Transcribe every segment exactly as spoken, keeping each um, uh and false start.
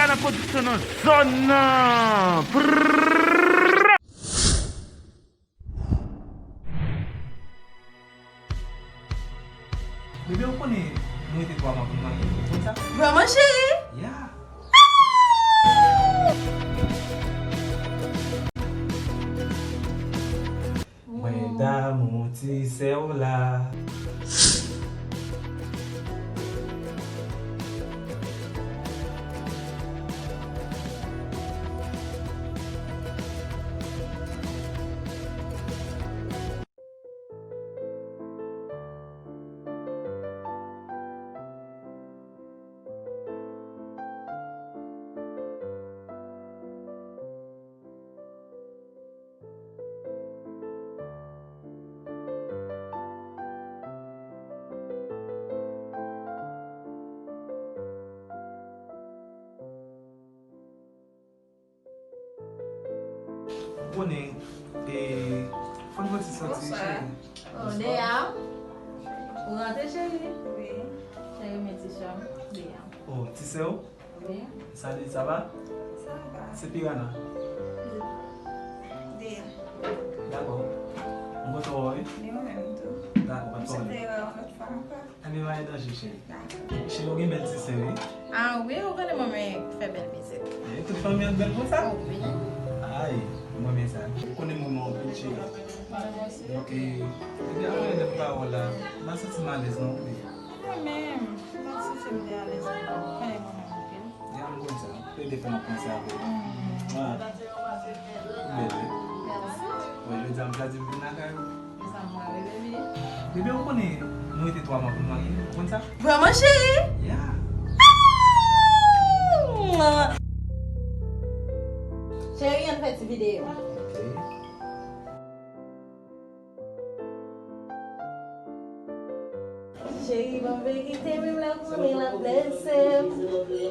La pwodiksyon nan zòn nan. Prrrr. Bebe, ou konnen nou rete twa mwa pou n marye, ou konn sa? Vrèman, cheri? Ya. Mwen damou ti sè w la. Ou konnen, e, fò n fè ti sòti, cheri. Oh, Deya. Ou rantre, cheri? Wi. Cheri, men ti sè m, Deya. Oh, ti sè w? Wi. Salut, ça va? Ça va. C'est Piranha. Deya. Dakò. M kontan wè w, wi. Li ou menm tou. Dakò, pa de pwoblèm. M swete wè w yon lòt fwa ankò. Ann, pa gen danje, cheri. Cheri, ou gen bèl ti sè, wi. Ah wi, ou konnen mwen renmen fè bèl mizik. E, tout fanmi an bèl konsa? Oh, wi. Ay, mwen renmen sa. Ou konnen mwen renmen w anpil, cheri. Mwen osi. Donk, e, depi avan lè pawòl la, m pa santi m alèz non, wi. Mwen menm, m pa santi m te alèz non. Ou konnen mwen renmen w anpil. Ya, m konn sa. Plede fè m ap panse avè w. Mm. Ah. Ou bèl, wi. Mèsi. Bon, jodi a m chwazi m vin lakay ou. E sa m mare, baby. Bebe, ou konnen nou rete twa mwa pou n marye, ou konn sa? Vrèman, cheri? Ya. Ah! Cheri, ann fè ti videyo. Ok. Cheri, ban verite, menm lè w konnen l ap blese m.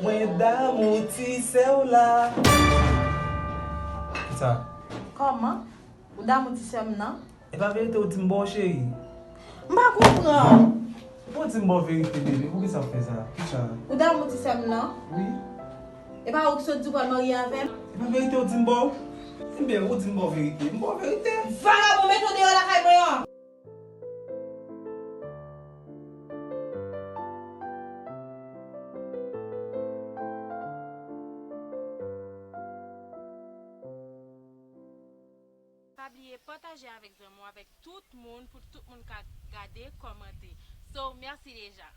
Mwen damou ti sè w la. Kisa? Kòman? Ou damou ti sè m nan? E pa verite ou di m ba w, cheri? M pa konprann. Ou di m ba w verite, bebe, poukisa w fè sa? Kisa? Ou damou ti sè m nan? Wi. E pa ou ki sot di w pral marye avè m? E pa verite ou di m ba w? Enben, ou di m ba w verite, m ba w verite. Vagabon, mete w deyò lakay mwen an! Pa bliye pataje avèk zanmi w, avèk tout moun, pou tout moun ka gade, kòmante. So, mèsi deja.